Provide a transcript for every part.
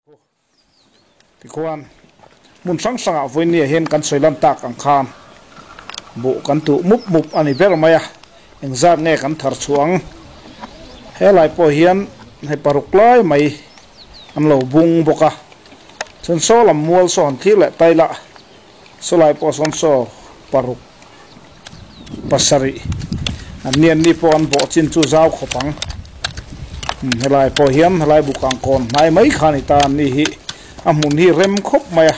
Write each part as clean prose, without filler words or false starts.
Tikhuan hmun hrang hrangah vawinia hian kan sawi lan tak ang khan buh kan tuh mup mup a ni ber mai a, engzat nge kan thar chhuah ang? Helai pawh hian hei paruk lai mai an lo bung bawk a, chuan saw lam mual saw han thlir leh ta ila sawlai pawh sawn saw paruk pasarih an ni an ni pawh an bawh chin chu zau khawp ang helai pawh hian helai bukang kawn hnai mai kha a ni ta an ni hi a hmun hi rem khawp mai a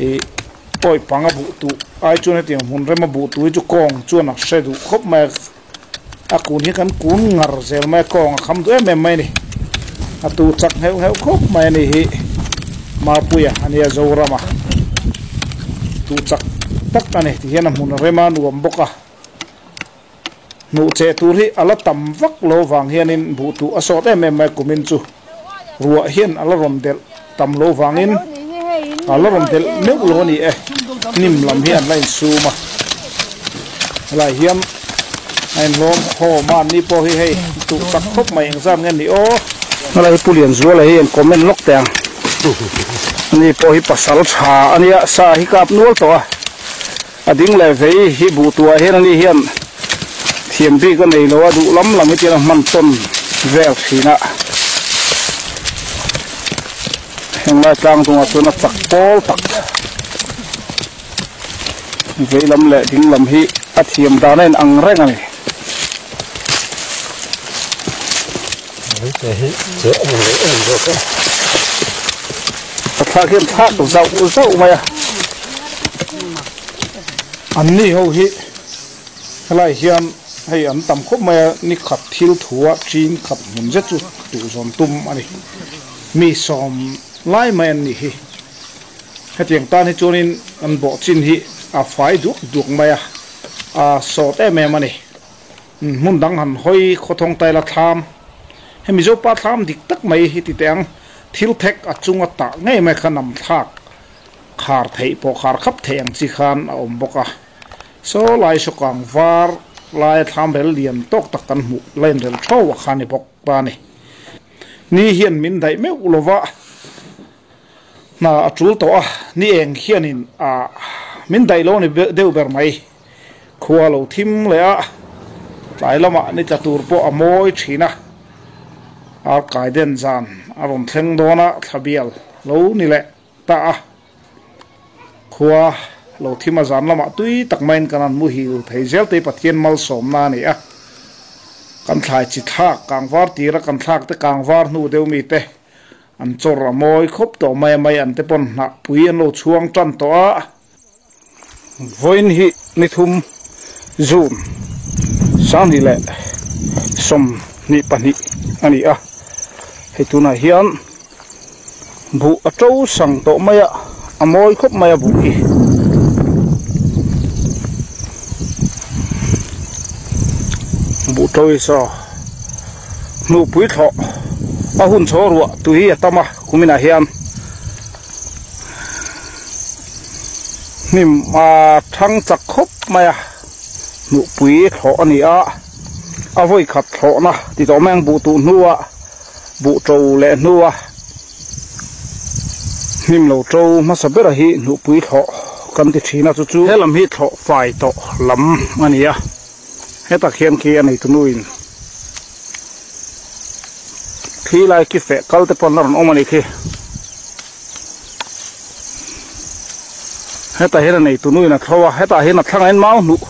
ih pawi panga buh tuh ai chuan hetiang hmun rema buh tuh hi chu kawng chuan a hre duh khawp mai a a kun hi kan kun ngar zel mai a kawng a kham duh em em mai a ni a tuh chak ngheuh ngheuh khawp mai a ni hi Mapuia a nia Zorama tuh chak tak a ni ti hian a hmun a rem a nuam bawk a hnuh che tur hi a la tam vak lo vang hianin buh tuh a sawt em em mai kumin chu ruah hian a la rawn delh tam lo vangin a la rawn delh meuh lo a ni e hnim lam hi an la insum a helai hian a inhlawm khawm a anni pawh hi hei tuh chak khawp mai engzat nge ni aw. Helai hi Pu Lianzuala hi an comment lawk teh ang ani pawh hi pasal tha a nia sa hi kap nual tawh a a ding leh vei hi buh tuah hian ani hian thiam bik a nei lo a duh lam lam hi tiang a hman tawn vel thin a henglai tlang dungah chuan a chak pawl tak vei lam leh ding lam hi a thiam dan a in ang reng a ni. A thlak hian thlak zauh zauh mai a an ni ho hi helai hian hei an tam khawp mai a ni khat thil thu a chin khat hmun zet chu tuh zawn tum a ni mi sawm lai mai an nih hi hetiang tan hi chuanin an bawh chin hi a fai duak duak mai a a sawt em em a ni. Hmun dang han hawi khawthawng taila thlam hemi Zopa thlam dik tak mai hi ti teh ang thil thek a chunga tah ngei mai kha nam thlak khar theih pawh khar khap theih ang chi khan a awm bawk a saw lai sawkang var laia thlam rel lian tawk tak kan hmuh la inrel thau a kha ni bawk ta a ni. Ni hian min daih meuh lova hna a tul tawh a ni eng hianin a min daih lo a ni deuh ber mai. Khua lo thim leh a, tlai lamah ni tla tur pawh a mawi thin a, ar kai den zan a rawn thleng dawn a, thla bial lo ni leh ta a, khua lo thim a zan lamah tui tak maiin kan han muhil thei zel te hi Pathian malsawmna a ni a, kan thlai chi thlak kangvar tira kan thlak te kangvar hnu deuh mi te an chawr a mawi khawp tawh mai a, mai an te pawn hnah pui an lo chhuang tan tawh a. Vawiin hi ni thum June sanghnih leh sawmhnih pahnih a ni a, hei tunah hian buh a to sang tawh mai a, a mawi khawp mai a buh hi. Buh to hi saw hnuhpui thlawh a hun chho ruah tui a tam a kuminah hian. Hnim a thang chak khawp mai a, hnuhpui thlawh a ni a, a vawi khat thlawhna ti tawh mai ang buh tuh hnua buh to leh hnua hnim lo to hmasa bera hi hnuhpui thlawh kan ti thin a chu chu he lam hi thlawh fai tawh lam a ni a, hetak hian khi a neitu nuin khi lai khi feh kal te pawn a rawn awm a nih khi. Hetah hian a neitu nuin a thlo a, hetah hian a thlangah hian mau hnuh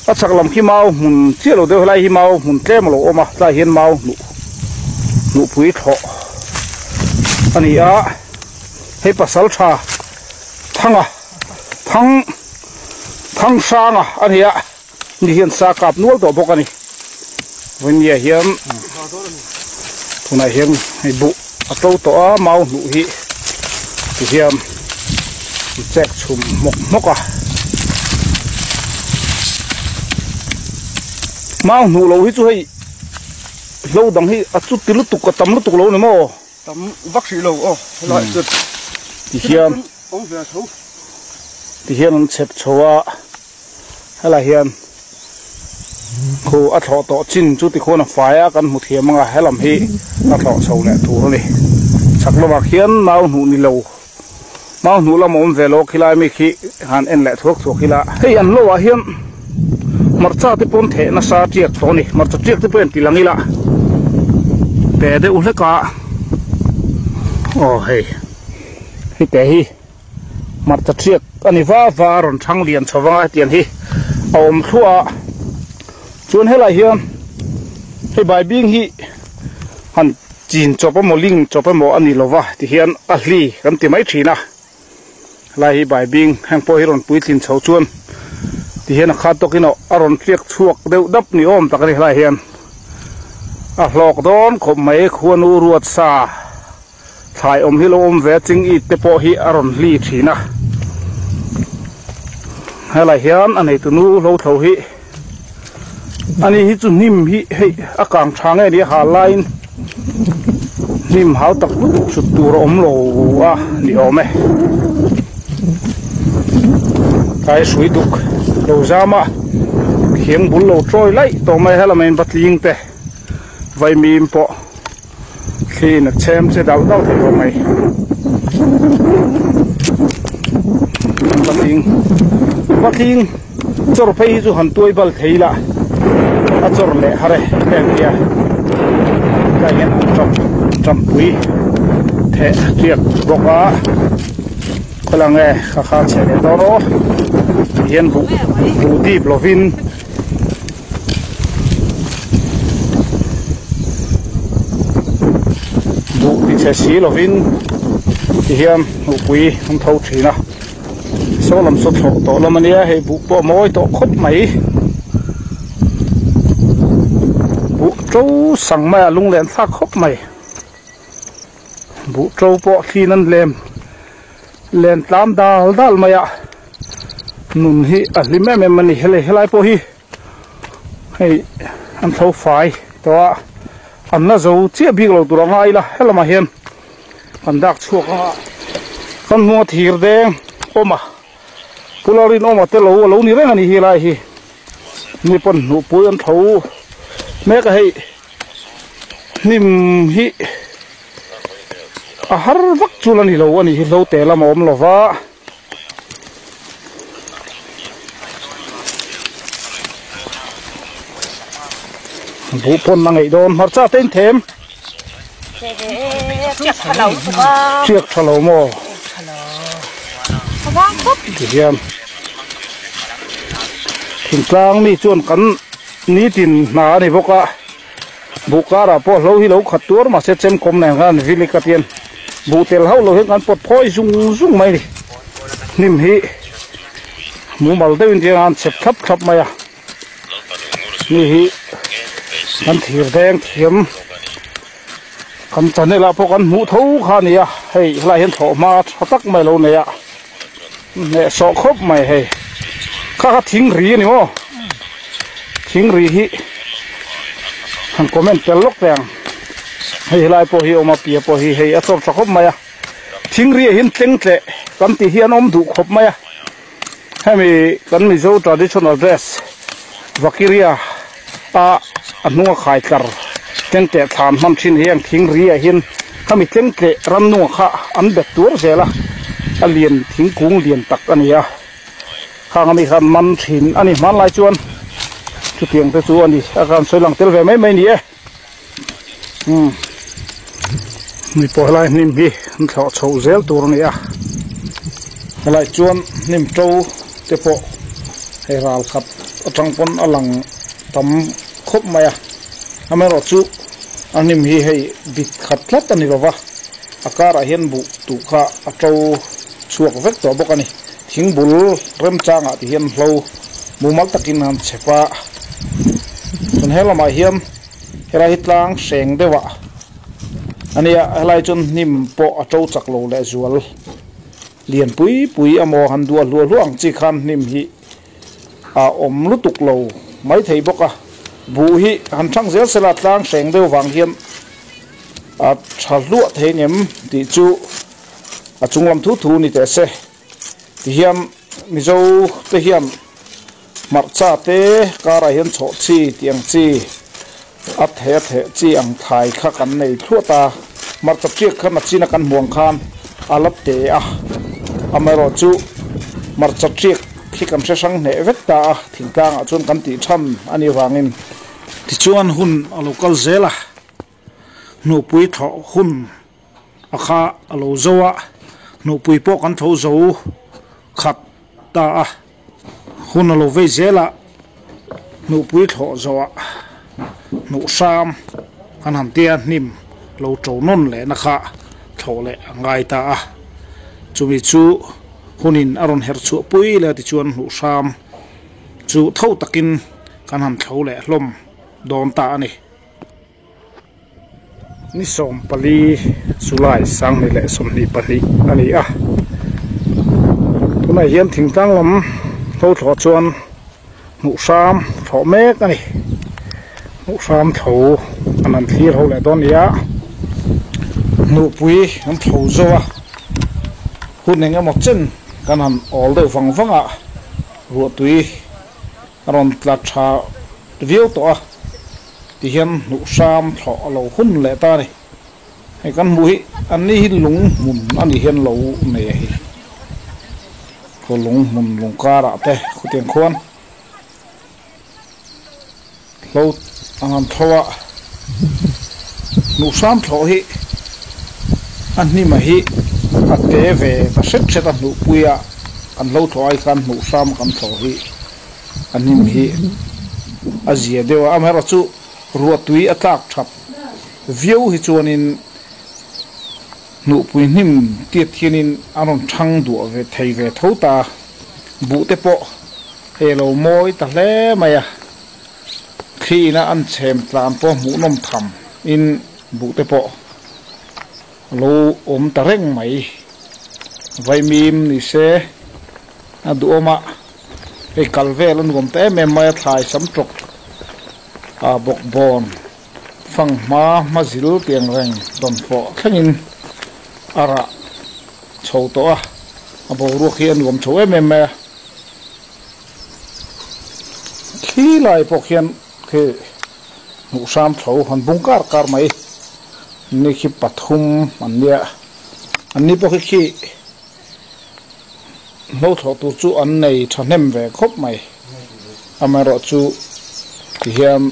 a chhak lam khi mau hmun chiah lo deuh helai hi mau hmun tlem a lo awm a tlaiah hian mau hnuh hnuhpui thlawh a ni a hei pasal tha thanga thang thang hranga a ni a ni hian sa kap nual tawh bawk a ni vawinia hian tunah hian hei buh a to tawh a mau hnuh hi ti hian an chek chhum hmawk hmawk a mau hnuh loh hi chu hei hlo dang hi a chuti lutuk a tam lutuk lo ni maw tam vak hrih lo aw helai chu ti hian ti hian an chep chho a. Helai hian khu a thlawh tawh chin chu tikhuan a fai a kan hmu thiam ang a helam hi a thlawh chho leh tur a ni. Chhak lamah khian mau hnuh ni lo mau hnuh lam a awm ve lo khilai mi khi han en leh thuak thuak ila. Hei an lo ah hian hmarcha te pawn theh nasa tiak tawh a ni hmarcha tiak te pawh en tih lang ila te deuh hlek a aw hei hei te hi hmarcha tiak a ni va va a rawn thang lian chho vang a hetiang hi a awm thluah a chuan helai hian hei baibing hi han chin chawp emaw ling chawp emaw a ni lova tihian a hli kan ti mai thin a helai hi baibing heng pawh hi rawn puitlin chho chuan tihian a khat tawkin aw a rawn tliak chhuak deuh dap ni awm tak a ni helai hian a hlawk dawn khawp mai khuanu ruat sa thlai awm hi lo awm ve a ching it te pawh hi a rawn hli thin a helai hian a neitu nu hlo thlo hi ani hi chu hnim hi hei a kang tha nge ni a hal laiin hnim hau tak lutuk chhut tur a awm lo a ni awm e tlai hrui duk lo zam a khiang bul lo tawi laih tawh mai helama in patling te vaimim pawh. Thliin a chhem che dauh dauh thei bawk mai. Patling patling chawr phei hi chu han tuai bal thei ila a chawr leh har e heng nia tlai hian an tap tampui theh tiak bawk a khawla nge kha kha chhe leh dawn aw tihian buh buh dip lovin. Buh ti chhe si lovin tihian hnuhpui an tho thin a saw lam saw thlawh tawh lam ania hei buh pawh a mawi tawh khawp mai buh to sang mai a lunglen thlak khawp mai buh to pawh thlin an lem len tlam dal dal mai a. Nun hi a hlim em em a ni helai helai pawh hi hei an tho fai tawh a an la zo chiah bik lo tur a ngai ila helamah hian kan dak chhuak anga kan hnunga thir deng awm a pula rinawma te lo alo ni reng a ni helai hi mi pawn hnuhpui an tho mek a hei hnim hi a har vak chu la ni lo a ni hi hlo te lam a awm lo va. Buh pawn a ngeih dawn hmarcha te in them chiak tha lo maw tihian thingtlang mi chuan kan nitin hna a ni bawk a. Buh karah pawh hlo hi lo khat tuar mahse chemkawm nen khan vilik a tian buh tel hauh lo hian kan pawt phawi zung zung mai a ni. Hnim hi mumal deuhin tiang an chep thlap thlap mai a, mi hi kan thir deng thiam kan channel ah pawh kan hmuh tho kha a ni a, hei helaiah hian thlawhhma tha tak mai a lo nei a, hnehsawh khawp mai hei kha kha thing ri a ni maw. Thing ri hi han comment tel lawk teh ang hei helai pawh hi awm a pia pawh hi hei a chawr tha khawp mai a thing ri ah hian tleng tleh kan tih hi an awm duh khawp mai a hemi kan Mizo traditional dress vakiria a a hnunga khai tlar tleng tleh thlan hman thin hi heng thing ri ah hian khami tleng tleh ramnunga kha an bet tuar zel a a lian thingkung lian tak a ni a. Khang ami khan man thin a ni hmanlai chuan chutiang te chu a ni a kan sawi lang tel ve mai mai ni e umm mi pawh helai hnim hi an thlawh chhoh zel tur a ni a helai chuan hnim to te pawh hei ral khat atang pawn a lang tam khawp mai a amaherawhchu a hnim hi hei bit khat tlat a ni lova a karah hian buh tuh kha a to chhuak vek tawh bawk a ni. Thing bul remchangah ti hian hlo mumal takin an chep a, chuan he lamah hian helai hi tlang hreng deuh ah a nia helai chuan hnim pawh a to chak lo leh zual lian pui pui amaw han duah hluah hluah ang chi khan hnim hi a awm lutuk lo mai thei bawk a, buh hi han thang zel sela tlang hreng deuh vang hian a tha hluah thei ngem tih chu a chung lam thu thu ni teh se. Tihian Mizo te hian hmarcha te karah hian chhawh chi tih ang chi a theh a theh chi ang thai kha kan nei thluat a. Hmarcha tiak kha nachina kan hmuh ang khan a la te a, amaherawhchu hmarcha tiak hi kan hre hrang hneh vek ta a, thingtlangah chuan kan tih than a nih avangin. Tichuan hun a lo kal zel a, hnuhpui thlawh hun a kha a lo zo a, hnuhpui pawh kan tho zo khat ta a, hun a lo vei zel a, hnuhpui thlawh zawh ah hnuh hram kan han tia hnim lo to nawn leh na kha thlawh leh a ngai ta a, chumi chu hunin a rawn herh chhuah pui leh a tichuan hnuh hram chu tho takin kan han thlo leh hlawm dawn ta a ni. Ni 14 July 2022 a ni a, tunah hian thingtlang lam hlo thlawh chuan hmuh hram thlawh mek a ni, hmuh hram tho an han thlir ho leh dawn a ni a, hnuhpui an tho zo a, hun eng emaw chen kan han awl deuh vang vang a, ruahtui a rawn tla tha viau tawh a. Ti hian hnuh hram thlawh a lo hun leh ta a ni. Hei kan hmuh hi an ni hi lung hmun a nih hian lo nei a hi. Khaw lung hmun lung karah te khutiang khuan hlo ang an tho a. Hnuh hram thlawh hi a hnima hi a te ve ta hret hret a hnuhpuia kan hlo thlawh ai khan hnuh hram kan thlawh hi. A hnim hi a zia deuh a, amaherawhchu ruahtui a tlak that viau hi chuanin hnuhpui hnim tiat hianin a rawn thang duah ve thei ve tho ta a, buh te pawh hei a lo mawi ta hle mai a, thli ina an chhem tlan pawh hmuhnawm tham in buh te pawh a lo awm ta reng mai, vaimim ni se a duhawm a. Hei kal vel a nuam ta em em mai a, thlai sam tawk ah bawkbawn fang hma hma zil tih ang reng rawn fawh thlengin a rah chho tawh a, a boruak hi a nuam chho em em mai a. Khi lai pawh khian khi hmuh hram tho han bung kar kar mai ni khi pathum an nia, an ni pawh khi khi. Hlo thlawh tur chu an nei thahnem ve khawp mai. Amaherawhchu tihian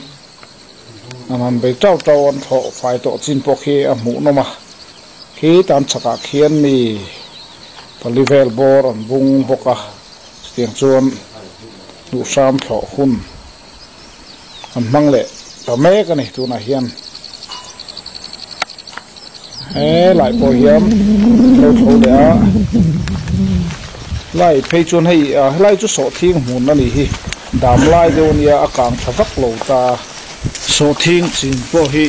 an han bei tau tau an thlawh fai tawh chin pawh khi a hmuhnawm a. Khi tan chhakah khian mi pali vel bawr an bung bawk a, chutiang chuan duhhram thlawh hun an hmang leh ta mek a ni tunah hian he lai pawh hian lo tho leh a lai phei chuan hei ah helai chu sawhthing hmun a nih hi dam lai deuh a nia a kang tha vak lo ta sawhthing chin pawh hi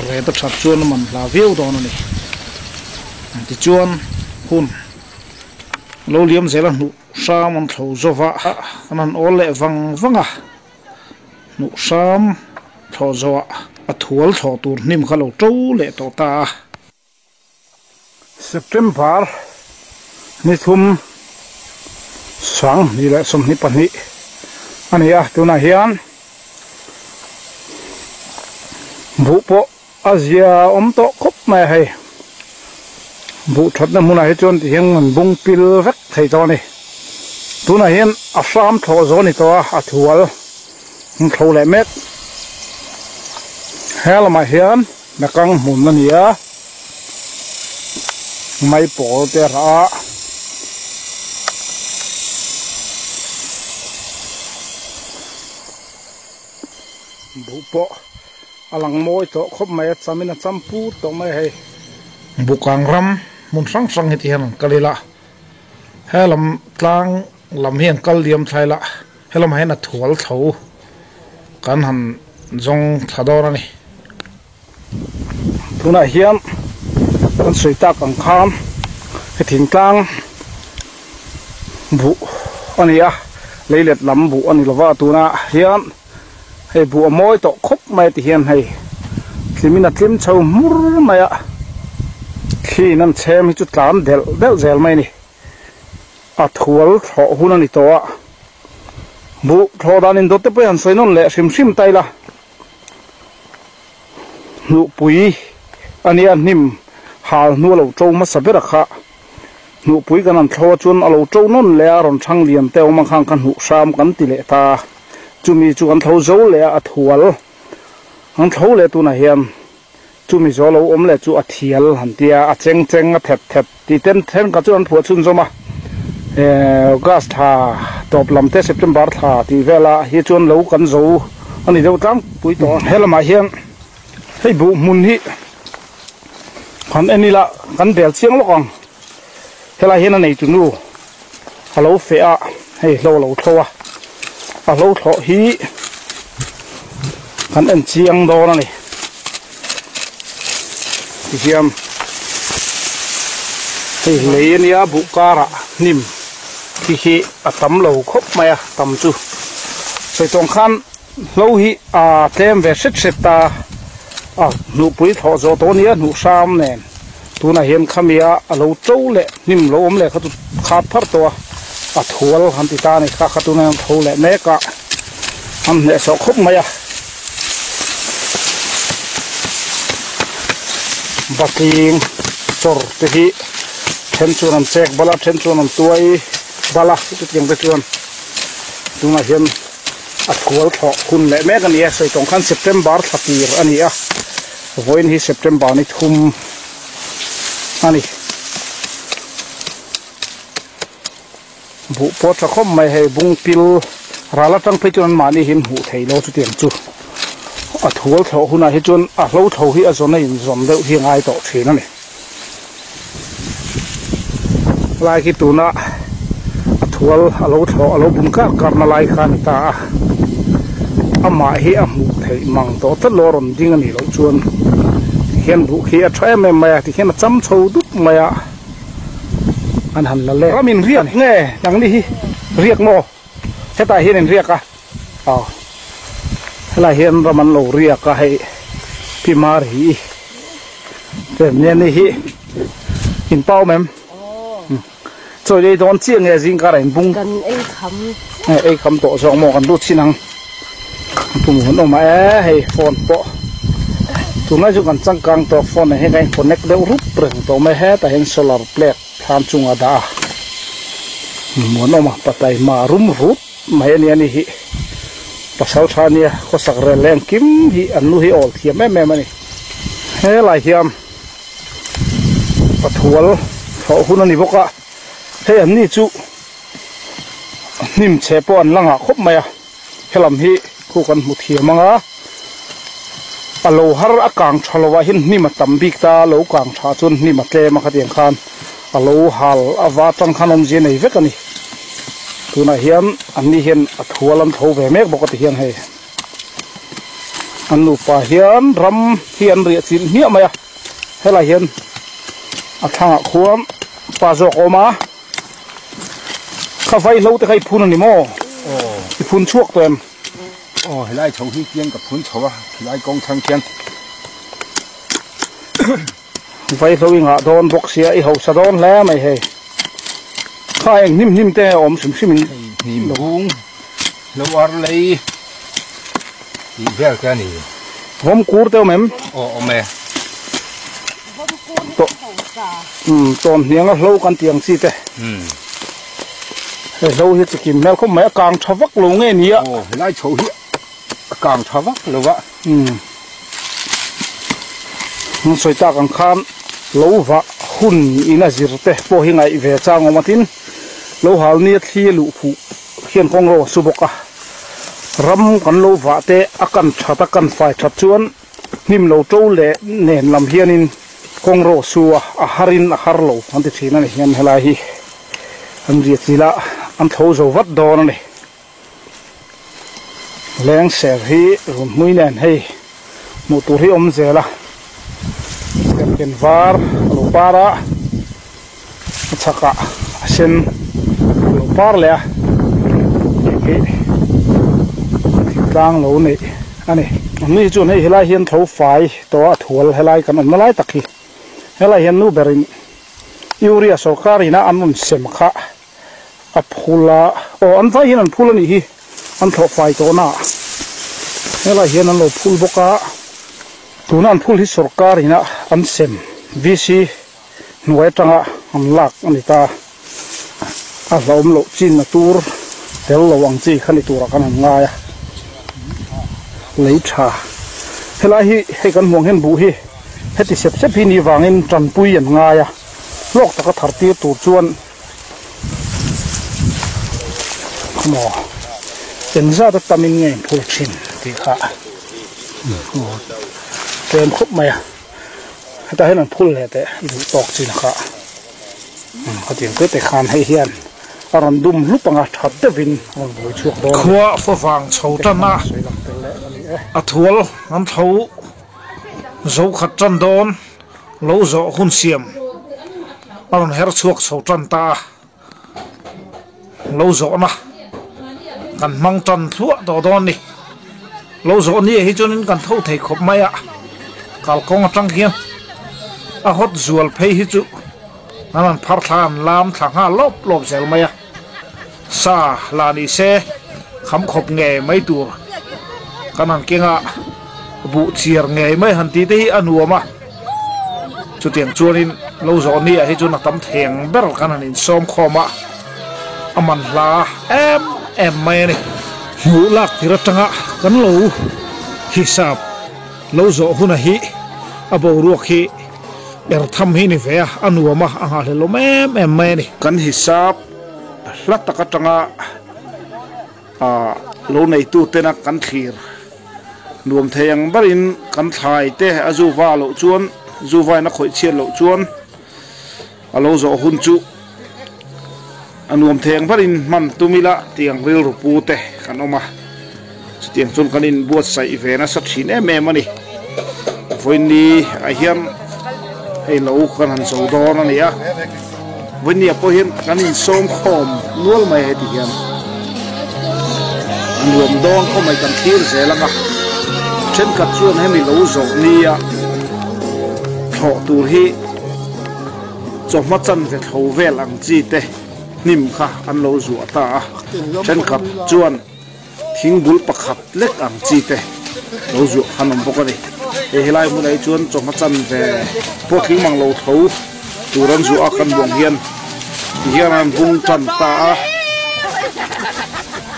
ret a that chuan a man hla viau dawn a ni tichuan hun lo liam zel a hnuh hram an thlo zawva an han awl leh vang vang a. Hmuh hram thlawh zawhah a thual thlawh tur hnim kha lo to leh tawh ta a. September ni thum 2022 a ni a, tunah hian buh pawh a zia awm tawh khawp mai a hei. Buh thatna hmunah hi chuan tihian an bung pil vek thei tawh a ni. Tunah hian a hram thlawh zawh a ni tawh a, a thual an thlo leh mek. He lamah hian nakang hmun a ni a, maipawl te a rah a. Buh pawh a lang mawi tawh khawp mai a, chamin a cham put tawh mai a hei. Bukang ram hmun hrang hrang hi ti hian an kal ila, he lam tlang lam hi an kal liam thlai la, he lamah hian a thual tho kan han zawng thla dawn a ni. Tunah hian kan sawi tak ang khan he thingtlang buh a ni a, leilet lam buh a ni lova tunah hian hei buh a mawi tawh khawp mai ti hian hei tlimin a tlim chho hmur mai a, thliin an chhem hi chu tlan delh delh zel mai a ni, a thual thlawh hun a ni tawh a, buh thlawh dan indawt te pawh hi han sawi nawn leh hrim hrim ta ila. Hnuhpui a nia hnim Hal hnu a lo to hmasa ber a kha hnuhpui kan han thlo a chuan a lo to nawn leh a rawn thang lian te awm ang khan ka hnuh hram kan ti leh ta chumi chu kan thlo zo leh a a thual an thlo leh tunah hian chumi zo lo awm leh chu a thial han tia a cheng cheng a thet thet tih ten thenkhat chu an phuah chhunzawm a ehh August thla tawp lam te September thla tih velah hi chuan lo kan zo a ni deuh tlangpui tawh a helamah hian. Hei buh hmun hi han en ila kan bel chiang lawk ang helai hian a neitu nu a lo feh a hei hlo a lo thlo a a hlo thlawh hi kan en chiang dawn a ni tihian hei lei ania buh karah hnim khi hi a tam lo khawp mai a tam chu sawi tawng khan. Hlo hi a tlem ve hret hret ta a, hnuhpui thlawh zawh tawh a nia hnuh hram nen tunah hian khamia a lo to leh hnim lo awm leh kha chu khat pharh tawh a, a thual han ti ta a ni kha kha tunah hian tho leh mek a, an hnehsawh khawp mai a. Batling chawr te hi then chuan an chek bal a, then chuan an tuai bal a, chutiang te chuan tunah hian. A thual thlawh hun leh mek a ni a, sawi tawng khan September thla tir a ni a, vawiin hi September ni thum a ni. Buh pawh tha khawp mai hei bung pil ral atang phei chuan anmahni hi an hmuh theih lo chutiang chu a thual thlawh hunah hi chuan a hlo thlo hi a zawn a inzawn deuh hi a ngai tawh thin a ni. Lai khi tuna a thual a lo thlawh a lo bun kar kar na lai kha a ni ta a amah hi a hmuh theih mang tawh tlat lo a rawn ding a nih loh chuan tikhian buh khi a tha em em mai a tikhian a cham chho dup mai a an han la leh ramin riak nge nangni hi riak maw hetah hian in riak a aw helaiah hian ram an lo riak a hei pi mar hi. Nia ni hi in pau mem chawi ei dawn chiah nge zing kar a in bung kan ei kham ei kham tawh zawk maw kan lut chin ang pum hun awm a e hei phone pawh tunlai chu kan changkang tawh phone ah hian kan in connect deuh rup reng tawh mai hetah hian solar plate thlam chungah dah a muan awm a pataima rum rut mai a nia ni hi pasal tha nia khawsak rel leh engkim hi an nu hi awl thiam em em a ni. Helai hian pathual thlawh hun a ni bawk a, hei an ni chu hnim chhe pawh an la ngah khawp mai a, helam hi khu kan hmu thiam ang a, a lo har a kang tha lo ah hian hnim a tam bik ta a, lo kang tha chuan hnim a tlem a khatiang khan a lo hal a va tang khan awmzia nei vek a ni, tunah hian an ni hian a thual an tho ve mek bawk a ti hian hei. An nupa hian ram hi an riah chilh hmiah mai a helai hian a thlangah khuan pa zawk a awm a kha vaihlo te kha i phun a ni maw i phun chhuak tawh em aw helai chho hi khian ka phun chho a helai kawng chhang khian vaihlo i ngah dawn bawk sia i hausa dawn hle mai hei kha eng hnim hnim te a awm hrim hrim in hnim bung Lo ar lei tih vel te a ni. Vawm kur te awm em? Aw awm e. Vawm kur hi a ho sa. Umm tawn hniang a hlo kan tih ang chi te. Umm. Hei hlo hi chikim hmel khawp mai a kang tha vak lo nge ni a. Aw helai chho hi a kang tha vak lo a. Umm. An sawi tak ang khan lo vah hun in a zir te pawh hi ngaih ve chang awm a tin lo hal nia thli a luh fuh. Hian kawng ro a su bawk a, ram kan lo vah te a kan that a kan fai that chuan hnim lo to leh nen lam hianin kawng ro a su a, a harin a har lo an ti thin a ni hian helai hi an riah chilh a an tho zo vat dawn a ni. Leng ser hi run hmui nen hei hmuh tur hi awm zel a, serken var a lo par a. A chhakah a sen a lo par leh a hei hi thingtlang lo neih a ni. Ni chuan hei helai hian tho fai tawh a thual helai kan awmna lai tak hi helai hian nu berin urea sorkar ina an rawn sem kha a phul a aw an vai hian an phul a nih hi an thlawh fai tawh na ah helai hian an lo phul bawk a tuna an phul hi sorkar ina an sem VC. Hnuai atanga an lak a ni ta. A hlauhawm loh chinna tur tel lo ang chi kha ni turah kan han ngai a. Lei tha. Helai hi hei kan hmuh ang hian buh hi heti sep sep hi ni vangin tanpui an ngai a. Hlawk taka thar tir tur chuan maw engzat a tamin nge in phur thin tih kha tlem khawp mai a. Hetah hian an phul leh teh duh tawk chin kha khatiang te te khan hei hian a rawn dum hlup anga that deuhin a rawn buai chhuak dawn a ni. Khua favang chho tan a, a thual an tho zo khat tan dawn lo zawh hun siam a rawn her chhuak chho tan ta a, lo zawhna kan hmang tan thluah tawh dawn a ni. Lo zawh ni ah hi chuanin kan tho thei khawp mai a, kalkawng atang hian a hawt zual phei hi chu an han phar thla an lam thla nghal lawp lawp zel mai a, sa la ni se kham khawp ngei mai tur kan han keng a, buh chiar ngei mai han tih te hi a nuam a, chutiang chuanin lo zawh ni ah hi chuan a tam theng ber kan han insawm khawm a. A man hla em em mai a ni. Hmuh lak tir atanga kan lo hisap lo zawh hunah hi a boruak hi er tham hi ni ve a, a nuam a, a nghahhlelawm em em mai a ni. Kan hisap hla tak atanga lo neitu tena kan thlir nuam thei ang berin kan thlai te a zuva loh chuan zuvain a khawih chhiat loh chuan A lo zawh hun chu a nuam theng barin hman tum ila tiang rilru pu te kan awm a, chutiang chuan kan inbuatsaih ve nasa thin em em a ni. Vawiinni ah hian hei lo kan han zo dawn a ni a, vawiinni ah pawh hian kan insawm khawm nual mai heti hian a nuam dawn khawm mai kan thlir zel ang a, thenkhat chuan hemi lo zawh nia thlawh tur hi. Chawhma chanve thlo vel ang chi te hnim kha an lo zuah ta a, thenkhat chuan thingbul pakhat lek ang chi te lo zuah khan awm bawk a ni. Hei helai hmunah hi chuan chawhma chanve pawh tling mang lo tho tur an zuah a kan buang hian tihian an bung tan ta a,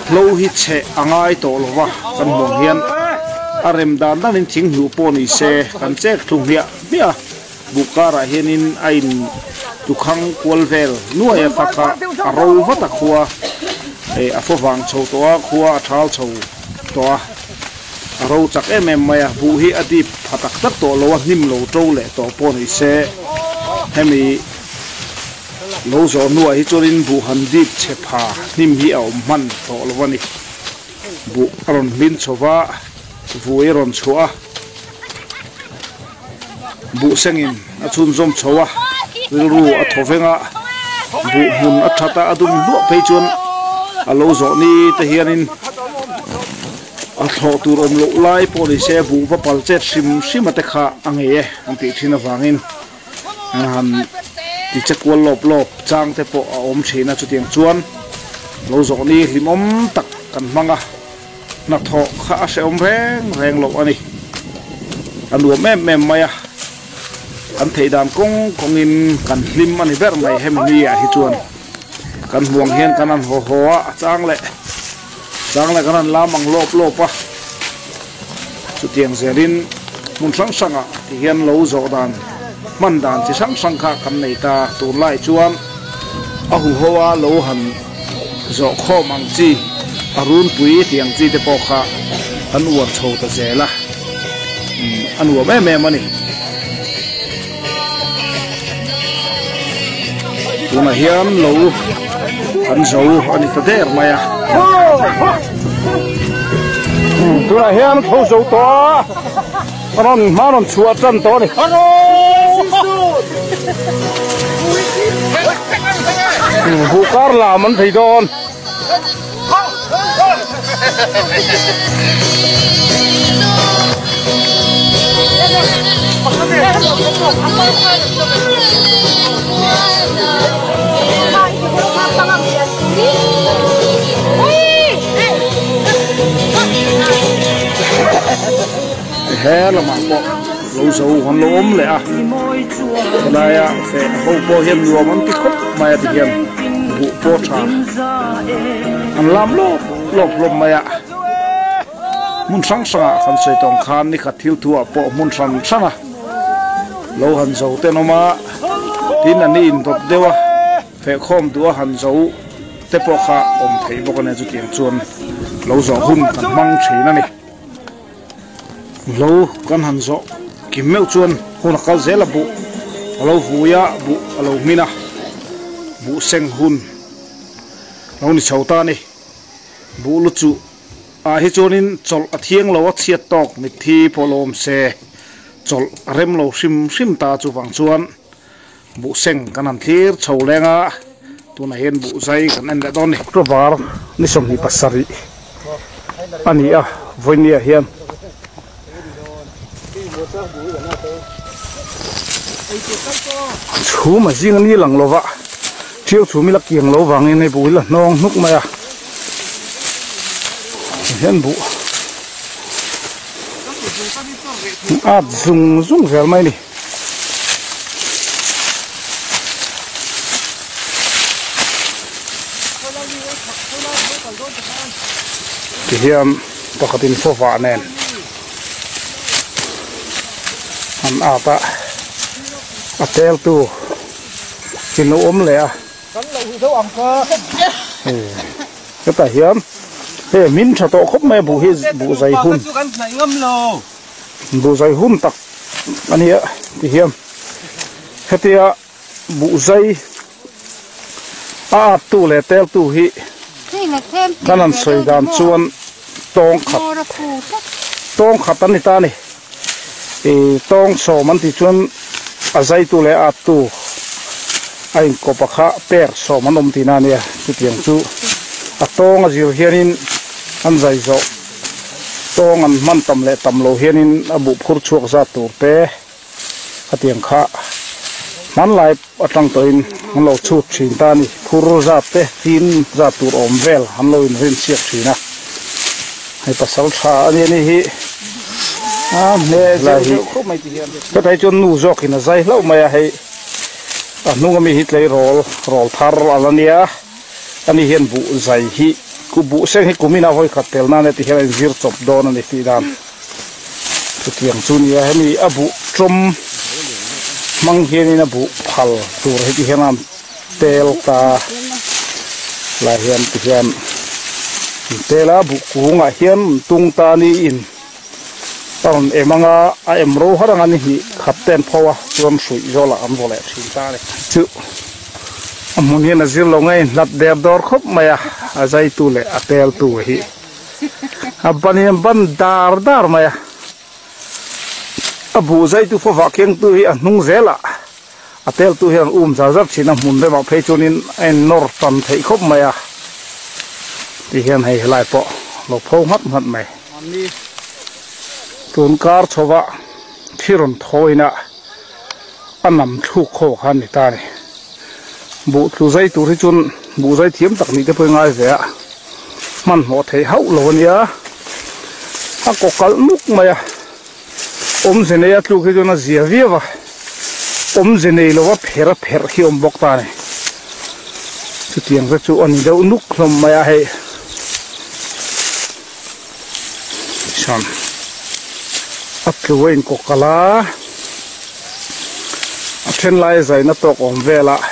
hlo hi chhe a ngai tawh lo va kan buang hian a rem dan danin thing hnuh pawh ni se kan chek thlu hmiah hmiah a. Buh karah hianin a in tukhang kual vel nuai a kha kha a ro vat a khua eh a faw vang chho tawh a khua a thal chho tawh a a ro chak em em mai a buh hi a dip pha tak tak tawh lo a hnim lo to leh tawh pawh ni se hemi lo zawh hnuah hi chuanin buh han dip chhe pha hnim hi a awm hman tawh lo a ni buh a rawn hmin chho va vui a rawn chhuah a. Buh sengin a chhunzawm chho a, rilru a thaw veng a, buh hmun a that a, a dum hluah phei chuan a lo zawh ni te hianin a thlawh tur awm loh lai pawh ni se buh va pal chet hrim hrim a te kha a ngei e an tih thin avangin an han ti che kual lawp lawp chang te pawh a awm thin a, chutiang chuan lo zawh ni hlimawm tak kan hmang a. Hnathawh kha a hrehawm reng reng loh a ni. A nuam em em mai a, kan theih dan kawng kawngin kan hlim a ni ber mai hemi ni ah hi chuan. Kan hmuang hian kan han haw haw a, a chang leh chang leh kan han lam ang lawp lawp a. Chutiang zelin hmun hrang hrangah ti hian lo zawh dan hman dan chi hrang hrang kha kan nei ta. Tunlai chuan a huho a lo han. Zawh khawm ang chi, a runpui tih ang chi te pawh kha an uar chho ta zel a, a nuam em em a ni. Tunah hian lo an zo a ni ta der mai a. Tunah hian tho zo tawh a, rawn hma rawn chhuah tan tawh a ni. Buh kar lam an thei dawn. He lamah pawh. lo zo an lo awm leh a, helaia feh ho pawh hian nuam an ti khawp mai a tihian buh pawh tha an lam lawp lawp hlawm mai a, hmun hrang hrangah kan sawi tawng khan nikhat thil thu ah pawh hmun hran hrang a lo han zo ten awm a, tin an ni indawt deuh a. Fehkhawm duh a han zo te pawh kha awm theih bawk a nia chutiang chuan lo zawh hun kan hmang thin a ni. Lo kan han zawh kim meuh chuan hun a kal zel a buh a lo vui a buh a lo hmin a buh seng hun lo ni chho ta a ni. Buh lu chuh ah hi chuanin chawlh a thiang lo a chhiat tawk mitthi pawh lo awm se chawlh a rem lo hrim hrim ta chuvang chuan Buh seng kan han thlir chho leng a, tunah hian buh zai kan en leh dawn a ni. October ni 27 a ni a, vawinia hian chhum a zing a ni lang lova, ṭhiau chhum ila kiang lo vangin hei buh hi la hnawng hnuk mai a, hian buh at zung zung zel mai a ni. Tihian pakhatin fawvah nen an at a a tel tu in lo awm leh a hetah hian hei hmin tha tawh khawp mai a buh hi buh zai hun. Buhzai hun tak a nia ti hian hetia buhzai a at tu leh tel tu hi kan han sawi dan chuan tawng khat tawng khat an ni ta a ni ih tawng sawm an tih chuan a zai tu leh a at tu a inkawp a kha per sawm an awm tihna a nia chutiang chu a tawng a zir hianin an zai zawh. Tawng an hman tam leh tam lo hianin a buh phur chhuak zat tur te khatiang kha hmanlai atang tawhin an lo chhut thin ta a ni. Phur zat te tin zat tur awm vel an lo inrin chhiak thin a, hei pasal tha a nia ni hi a hne zeuh zeuh khawp mai ti hian hetah hi chuan nu zawkin a zai hlauh mai a, hei a hnung ami hi tleirawl rawl thar a la nia. Ani hian buh zai hi ku buh seng hi kumina vawi khat tel nan e ti hian a inzir chawp dawn a ni tih dan chutiang chu nia hemi a buh tawm hmang hianin a buh phal tur hi ti hian a tel ta lai hian ti hian an tel a buh kungah hian an tung ta niin a rawn em anga a em ro har anga ni hnih khat te an pho a chuan hruih zawlah an vaw leh thin ta a ni chu. A hmun hian a zir lo nge hlat der dawr khawp mai a, a zaitu leh a teltu hi a ban hian ban dar dar mai a, a buh zaitu fawvah kengtu hi a hnung zelah a teltu hian um zar zar thin a, hmun remah phei chuanin a in nawr tan theih khawp mai a ti hian hei helai pawh lo pho nghat nghat mai. Tun kar chho ah thi rawn thawina. a nam thluk ho kha a ni ta a ni. Buh tlu zai tur hi chuan buh zai thiam tak nih te pawh i ngai ve a, hmanhmawh theih hauh lo a nia, a kaw kalh nuk mai a, awmze nei a tluk hi chuan a zia viau a, awmze nei lova pher a pherh khi a awm bawk ta a ni. Chutiang te chu a ni deuh nuk hlawm mai a hei. Chuan a tlu a inkawk kalh a a then lai zaina tawk awm velah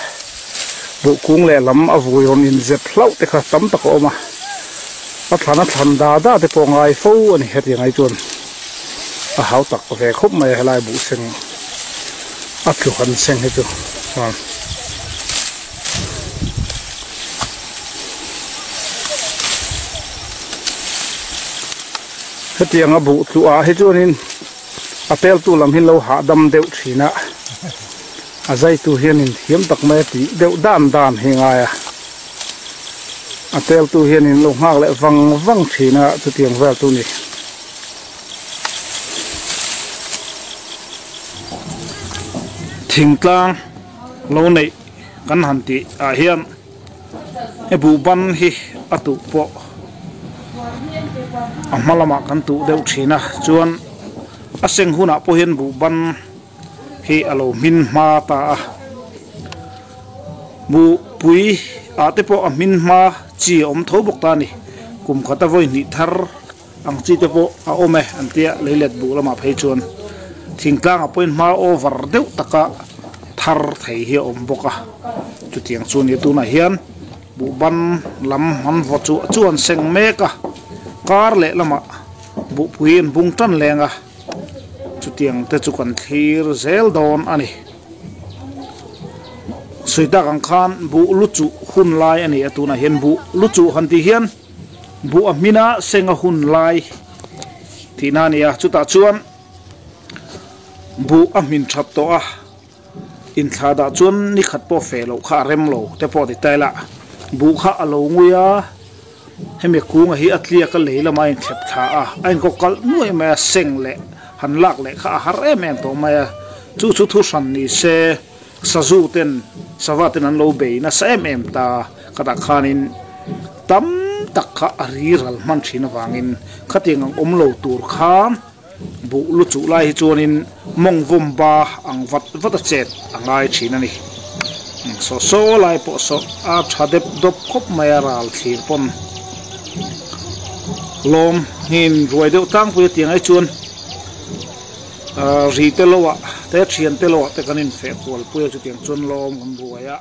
buh kung lehlam a vui rawn inzep hlauh te kha tam tak a awm a a thlan a thlan da da te pawh ngai fo a ni hetiang ai chuan a hau tak ve khawp mai a helai buh seng a tlu han seng hi chu chuan. Hetiang a buh tluh ah hi chuanin a teltu lam hi lo hahdam deuh thin a, a zaitu hianin thiam tak mai a tih deuh dan dan hi ngai a, a teltu hianin lo nghak leh vang vang thin a chutiang vel chu ni. Thingtlang lo neih kan han tih ah hian. He buh ban hi a tuh pawh a hma lamah kan tuh deuh thin a chuan. A seng hunah pawh hian buh ban hi a lo hmin hma ta a, buh pui ah te pawh a hmin hma chi a awm tho bawk ta a ni. Kum khata vawi hnih thar ang chi te pawh a awm e an tia leilet buh lamah phei chuan thingtlangah pawhin hma over deuh taka thar thei hi a awm bawk a, chutiang chu a ni a tunah hian buh ban lam an vaw chu chu an seng mek a, kar leh lamah buhpui an bung tan leng a. Chutiang te chu kan thlir zel dawn a ni. Sawi tak ang khan buh lu chuh hun lai a ni a, tunah hian buh lu chuh han tih hian buh a hmina senga hun lai tihna a ni a, chutah chuan buh a hmin that tawh a, inthlah dah chuan ni khat pawh feh loh kha a rem lo te pawh ti ta ila, buh kha a lo ngui a. Hemi kunga hi a tliak a lei lama a inthlep thla a, a inkaw kalh nuaih mai a, seng leh han lak leh kha a har em em tawh mai a, chu chu thu hran ni se sazu ten sava ten an lo bei nasa em em ta, khatah khanin tam tak kha a ri ral hman thin avangin khatiang ang awm lo tur kha buh lu chuh lai hi chuanin mawng vawm ba ang vat vat a chet a ngai thin a ni. Saw saw lai pawh saw a tha dep dawp khawp mai a ral thlir pawn lawm nghin ruai deuh tlangpui a tiang ai chuan ri te lo ah te thian te lo ah te kan infeh kual pui a chutiang chuan lawm kan ruai a.